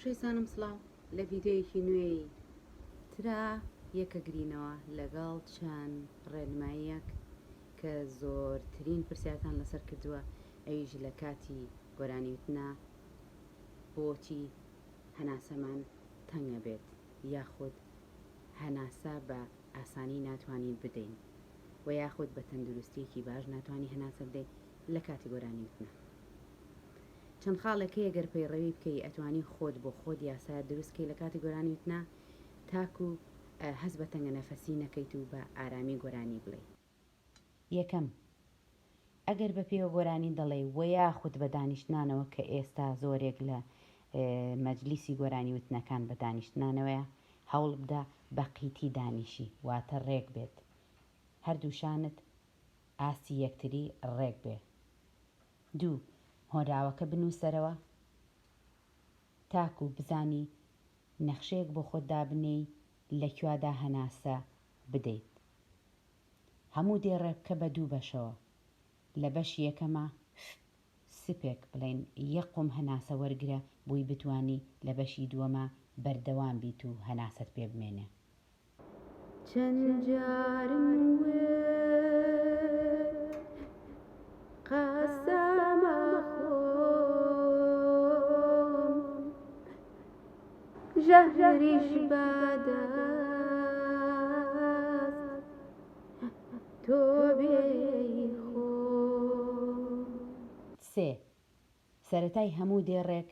خۆشەویستانم سڵاو لە ڤیدیۆیەکی نوێی ترا یەکەگرینەوە لەگەڵ چەند ڕێنماییەک کە زۆرترین پرسیارتان لەسەر کردووە ئەویش لە کاتی گۆرانی وتنا بۆچی هەناسەمان تەنگە بێت یاخود هەناسە بە ئاسانی ناتوانین بدەین و یاخود بە تەندروستیەکی باش ناتوانی هەناسە بدەیت لە کاتی گۆرانی وتنا. چەند خاڵێک هەیە گەر پەیڕەوی بکەی ئەتوانی خۆت بۆ خۆت یاسایە دروست کەی لە کاتی گۆرانی وتنا تاکو هەست بە تەنگە نەفەسی نەکەیت و بە ئارامی گۆرانی بڵێی. یەکەم، ئەگەر بە پێوە گۆرانی دەڵێی وە یاخود بە دانیشتنانەوە کە ئێستا زۆرێک لە مەجلیسی گۆرانی وتنەکان بە دانیشتنانەوەیە هەوڵبدە بە قیتی دانیشی واتە ڕێک بێت هەردوو شانت ئاستی یەکتری ڕێک بێ. دوو، هۆنراوەکە بنووسەرەوە تاکوو بزانی نەخشەیەک بۆ خۆت دابنێی لە کوێدا هەناسە بدەیت. هەموو دێڕێ بکە بە دوو بەشەوە. لە بەشی یەکەما سپێک، بڵێین یەک قوم هەناسە وەرگرە بۆی بتوانی لە بەشی دووەما بەردەوام بیت و هەناسەت پێ بمێنێ. چەند جارم وت قەسەم ئەخۆم ژەهریش بە دەست تۆ بێی خۆم. سێ، سەرەتای هەموو دێڕێک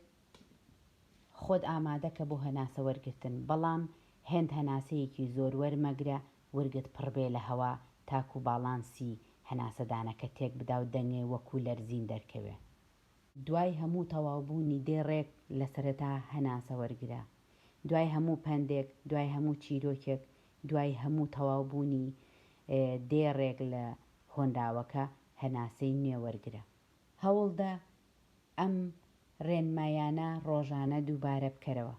خۆت ئامادە کە بۆ هەناسە وەرگرتن، بەڵام هێند هەناسەیەکی زۆر وەرمەگرە ورگت پڕ بێ لە هەوا تاکو باڵانسی هەناسەدانەکە تێک بدا و دەنگێ وەکو لەرزین دەرکەوێ. دوای هەموو تەواو بوونی دێڕێک لە سەرەتا هەناسە وەرگرە. دوای هەموو پەندێک، دوای هەموو چیرۆکێک، دوای هەموو تەواو بوونی دێڕێک لە هۆنراوەکە هەناسەی نوێ وەرگرە. هەوڵدە ئەم رێنمایانە رۆژانە دووبارە بکەرەوە.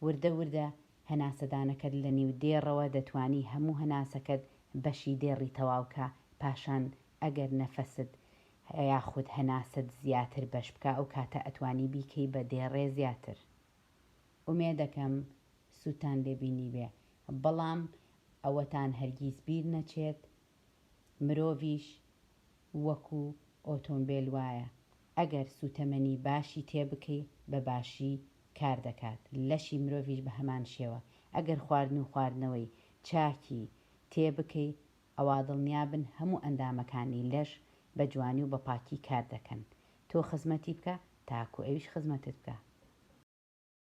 وردە وردە هەناسەدانەکەت لە نیو دێڕەوە دەتوانی هەموو هەناسەکەت بەشی دێڕی تەواوکە پاشان ئەگەر نەفەست یاخود هەناسەت زیاتر بەش بکا ئەو کاتە ئەتوانی بیکەی بە دێڕێ زیاتر. ئومێدەکەم سوودتان لێ بینیبێ بەڵام ئەوەتان هەرگیز بیر نەچێت مرۆڤیش وەکو ئۆتۆمبێل وایە ئەگەر سوتەمەنی باشی تێ بکەی بە باشی کار دەکات لەشی مرۆڤیش بە هەمان شێوە ئەگەر خواردن و خواردنەوەی چاکی تێ بکەی ئەوا دڵنیابن هەموو ئەندامەکانی لەش بە جوانی و بە پاکی کار دەکەن تۆ خزمەتی بکە تاکو ئەویش خزمەتت بکا.